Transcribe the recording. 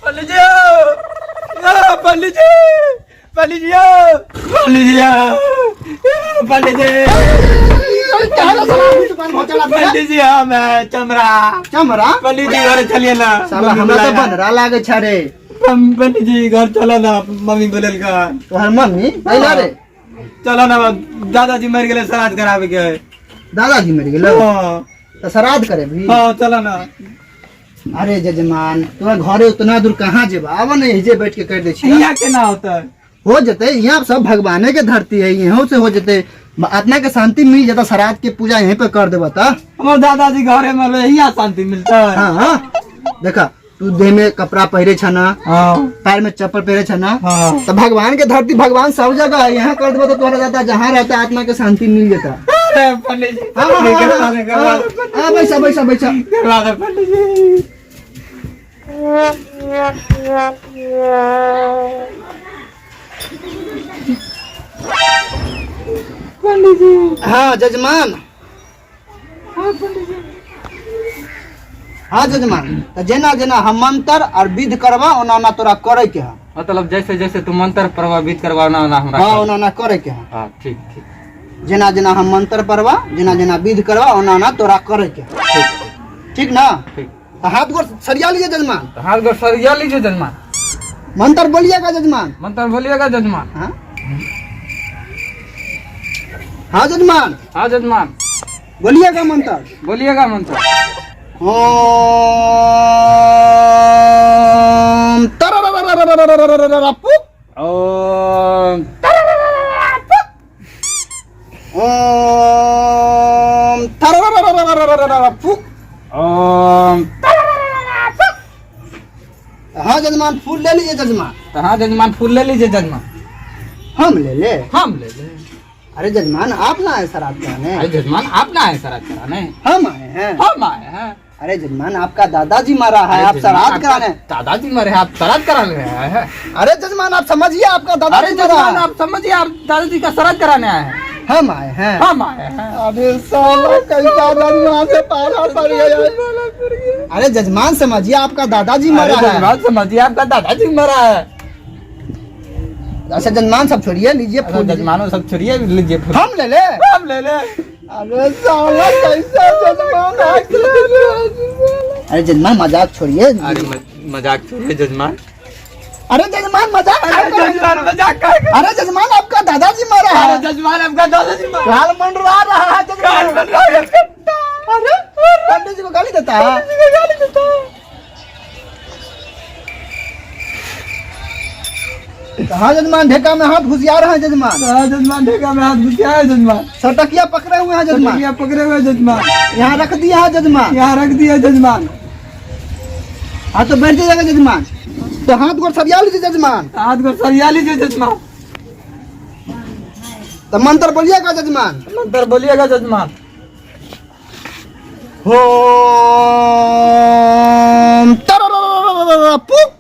पंडित जी ओ, पंडित जी, पंडित जी ओ, पंडित जी ओ, पंडित जी, पंडित जी, हम है चमरा। चमरा? पंडित जी, घर चलिए ना। साला हमरा तो बनरा लागे छ रे। पंडित जी, घर चलो ना, मम्मी बोलल का। तोहर मम्मी अइला रे? चलो ना, दादाजी मर गेले, श्राद्ध करावे के है। दादाजी मर गेलो? हाँ। तो श्राद्ध करे भी? हाँ, चलो ना। अरे जजमान, तोरा घरे उतना दूर कहाँ जेबा? आब ने एहिजे बैठ के कर दे छी। यहाँ केना होता है? हो जते, यहाँ सब भगवाने के धरती है, यहाँ से हो जते, आत्मा के शांति मिल जाता। श्राद्ध के पूजा यहीं पे कर देबा त। हमार दादाजी घरे में रहे, यहाँ शांति मिलता है? हाँ हाँ, देखा, तू देह में कपड़ा पहिरे छ ना? हाँ। पैर में चप्पल पहिरे छ ना? हाँ। तो भगवान के धरती, भगवान सब जगह है, यहाँ कर देबा तो तुम्हारा दादा जहाँ रहता आत्मा के शांति मिल जाता। अरे पंडित जी, हाँ, हाँ, हाँ, करवा दे, करवा हाँ, दे, हाँ, बैठा बैठा बैठा। करवा दे पंडित जी। पंडित जी। हाँ जजमान। हाँ पंडित जी। हाँ जजमान, तो जेना जेना हम मंत्र और विध करबा, ओना ओना तोरा करे के है। मतलब जैसे जैसे तू मंत्र प्रभावित करवाना ना हमरा। हाँ, ओना ओना करे के है। हाँ, ठीक ठीक। जेना जेना हम मंत्र पढ़बा, जेना जेना विध करबा, ओना ओना तोरा करे के है। ठीक। ठीक ना? ठीक। तो हाथ गोर सरिया लीजिए जजमान। तो हाथ गोर सरिया लीजिए जजमान। मंत्र बोलिएगा जजमान। मंत्र बोलिएगा जजमान। हाँ हाँ जजमान। हाँ जजमान। बोलिएगा मंत्र। बोलिएगा मंत्र। ओम तररररररररररररपुक। ओम। ओम तरररररररररपुक। ओम। हाँ जजमान, फूल ले लीजिए जजमान। तो हाँ जजमान, फूल ले लीजिए जजमान। हम ले ले? हम ले ले। अरे जजमान, आप ना आए शराब कराने। अरे जजमान, आप ना आए शराब कराने। हम आए हैं। हम आए हैं। अरे जजमान, आपका दादाजी मरा है, अरे आप जजमान, श्राद्ध आपका कराने। दादाजी मरे हैं, आप श्राद्ध कराने आए हैं। अरे जजमान, आप समझिए, आपका अरे दादाजी मरा जजमान, है। आप समझिए, आप दादाजी का श्राद्ध कराने आए हैं। हम आए हैं। हम आए हैं। अरे साला, कैसा जजमान से पाला पड़ गया। अरे जजमान, समझिए, आपका दादाजी अरे मरा है। जजमान, समझिए, आपका दादाजी मरा है। अच्छा जजमान, सब छोड़िए, लीजिए अरे फूल। जजमानो, सब छोड़िए, लीजिए फूल। हम ले ले? हम ले ले। अरे साला, कैसा जजमान है। अरे जजमान, मजाक छोड़िए। अरे मजाक छोड़िए जजमान। अरे जजमान, मजाक अरे क्यों कर रहे हैं? जजमान, मजाक कर। अरे जजमान, आपका दादाजी मरा अरे है। जजमान, आपका दादाजी मरा। काल मंडरा रहा है जजमान। कान बन रहा है। अरे पंडित जी को गाली देता है। गाली देता है। हाँ जजमान, ढेका में हाथ घुसिया रहे हैं जजमान। हाँ जजमान, ढेका में हाथ घुसिया है जजमान। सटकिया पकड़े हुए हैं जजमान। सटकिया पकड़े हुए जजमान। यहाँ रख दिया है जजमान। यहाँ रख दिया जजमान। हाँ, तो बैठ जाइएगा जजमान। तो हाथ गोड़ सरिया लीजिए जजमान। हाथ गोड़ सरिया लीजिए जजमान। तो मंत्र बोलिएगा जजमान। मंत्र बोलिएगा जजमान। ओम तरररररररपुक।